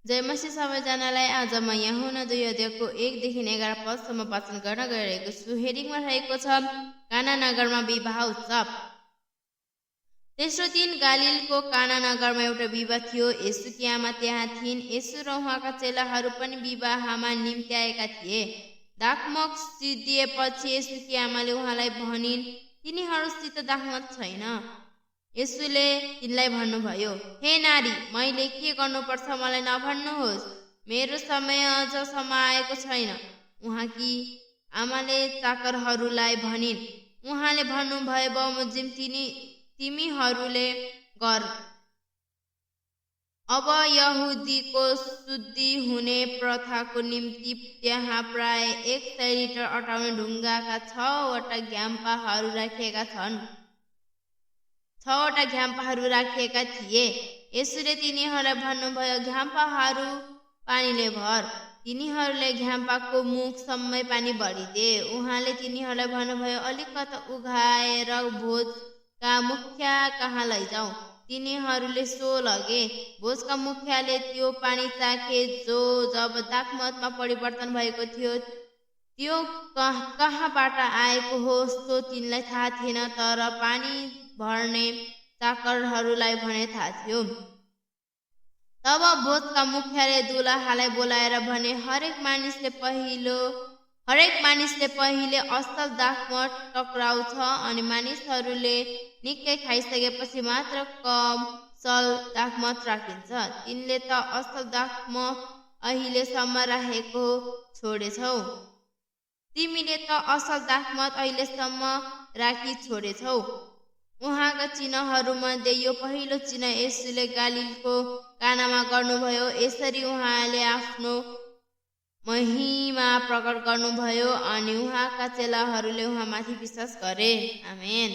जय मसीह सबैजनालाई। आज म यूहन्ना 2 अध्यायको 1 देखि 11 पदसम्म वाचन गर्न गइरहेको छु। हेडिङमा रहेको छ काना नगरमा विवाह उत्सव। तेस्रो दिन गालिलको काना नगरमा एउटा विवाह थियो। येशूकी आमा त्यहाँ थिइन्। येशू र उहाँका चेलाहरू पनि विवाहमा निम्ति आएका थिए। दाखमत सिद्धिएपछि येशूकी आमाले उहाँलाई भनिन्, तिनीहरूसित दाखमत छैन। येशूले तिनलाई भन्नुभयो, हे नारी, मैले के गर्नुपर्छ मलाई नभन्नुहोस्, मेरो समय अझसम्म आएको छैन। उहाँकी आमाले चाकरहरूलाई भनिन्। उहाँले भन्नुभयो, बमोजिम तिमीहरूले गर। अब यहुदीको शुद्धि हुने प्रथाको निम्ति त्यहाँ प्राय 100 लिटर अटाउने ढुङ्गाका 6वटा घ्याम्पाहरू राखिएका थिए। यसुले तिनीहरूलाई भन्नुभयो, घ्याम्पाहरू पानीले भर। तिनीहरूले घ्याम्पाको मुखसम्मै पानी भरिदिए। उहाँले तिनीहरूलाई भन्नुभयो, अलिकता उघाएर भोजका मुखिया कहाँ लैजाऊ। तिनीहरूले सो लगे। भोजका मुखियाले त्यो पानी चाखे जो जब दाखमतमा परिवर्तन भएको थियो त्यो कहाँबाट आएको हो सो तिनलाई थाहा थिएन, तर पानी भर्ने चाकरहरूलाई भने थाहा थियो। तब भोजका मुखियाले दुलाहालाई बोलाएर भने, हरेक मानिसले पहिले असल दाखमत टक्राउँछ अनि मानिसहरूले निकै खाइसकेपछि मात्र कम सल दाखमत राखिन्छ। तिनले त असल दाखमत अहिलेसम्म राखेको छोडेछौ। तिमीले त असल दाखमत अहिलेसम्म राखी छोडेछौ। उहाँका चिन्हहरूमध्ये यो पहिलो चिन्ह येशूले गालिलको कानामा गर्नुभयो। यसरी उहाँले आफ्नो महिमा प्रकट गर्नुभयो अनि उहाँका चेलाहरूले उहाँमाथि विश्वास गरे। आमेन।